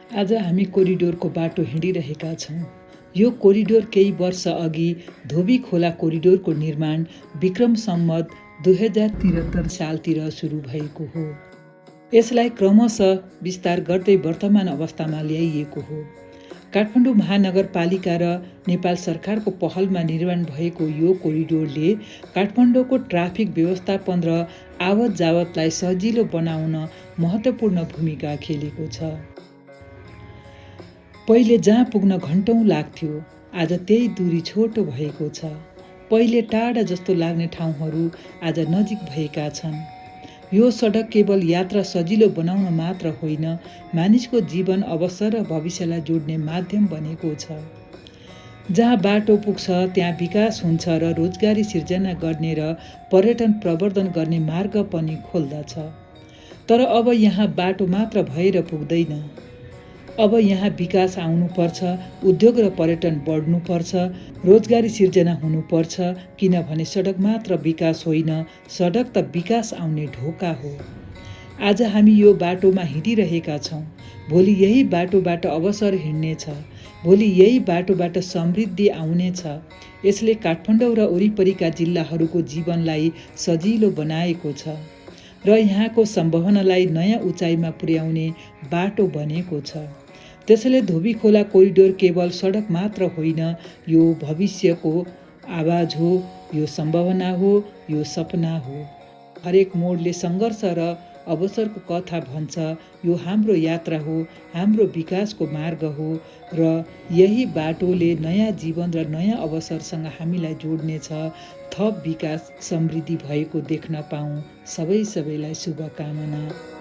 आज हामी कोरिडोरको बाटो हिँडिरहेका छौँ। यो कोरिडोर केही वर्ष अघि धोबी खोला कोरिडोरको निर्माण विक्रम सम्वत 2073 सालतिर सुरु भएको हो। यसलाई क्रमशः विस्तार गर्दै वर्तमान अवस्थामा ल्याइएको हो। काठमाडौँ महानगरपालिका र नेपाल सरकारको पहलमा निर्माण भएको यो कोरिडोरले काठमाडौँको ट्राफिक व्यवस्थापन र आवत जावतलाई सजिलो बनाउन महत्त्वपूर्ण भूमिका खेलेको छ। पहिले जहाँ पुग्न घन्टौँ लाग्थ्यो, आज त्यही दूरी छोटो भएको छ। पहिले टाढा जस्तो लाग्ने ठाउँहरू आज नजिक भएका छन्। यो सडक केवल यात्रा सजिलो बनाउन मात्र होइन, मानिसको जीवन अवसर र भविष्यलाई जोड्ने माध्यम बनेको छ। जहाँ बाटो पुग्छ त्यहाँ विकास हुन्छ र रोजगारी सिर्जना गर्ने र पर्यटन प्रवर्धन गर्ने मार्ग पनि खोल्दछ। तर अब यहाँ बाटो मात्र भएर पुग्दैन। अब यहाँ विकास आउनुपर्छ, उद्योग र पर्यटन बढ्नुपर्छ, रोजगारी सिर्जना हुनुपर्छ, किनभने सडक मात्र विकास होइन, सडक त विकास आउने ढोका हो। आज हामी यो बाटोमा हिँडिरहेका छौँ। भोलि यही बाटोबाट अवसर हिँड्नेछ। भोलि यही बाटोबाट समृद्धि आउनेछ। यसले काठमाडौँ र वरिपरिका जिल्लाहरूको जीवनलाई सजिलो बनाएको छ र यहाँको सम्भावनालाई नयाँ उचाइमा पुर्याउने बाटो बनेको छ। त्यसैले धोबी खोला कोरिडोर केवल सडक मात्र होइन, यो भविष्यको आवाज हो, यो सम्भावना हो, यो सपना हो। हरेक मोडले सङ्घर्ष र अवसरको कथा भन्छ। यो हाम्रो यात्रा हो, हाम्रो विकासको मार्ग हो र यही बाटोले नयाँ जीवन र नयाँ अवसरसँग हामीलाई जोड्नेछ। थप विकास समृद्धि भएको देख्न पाऊँ। सबैलाई शुभकामना।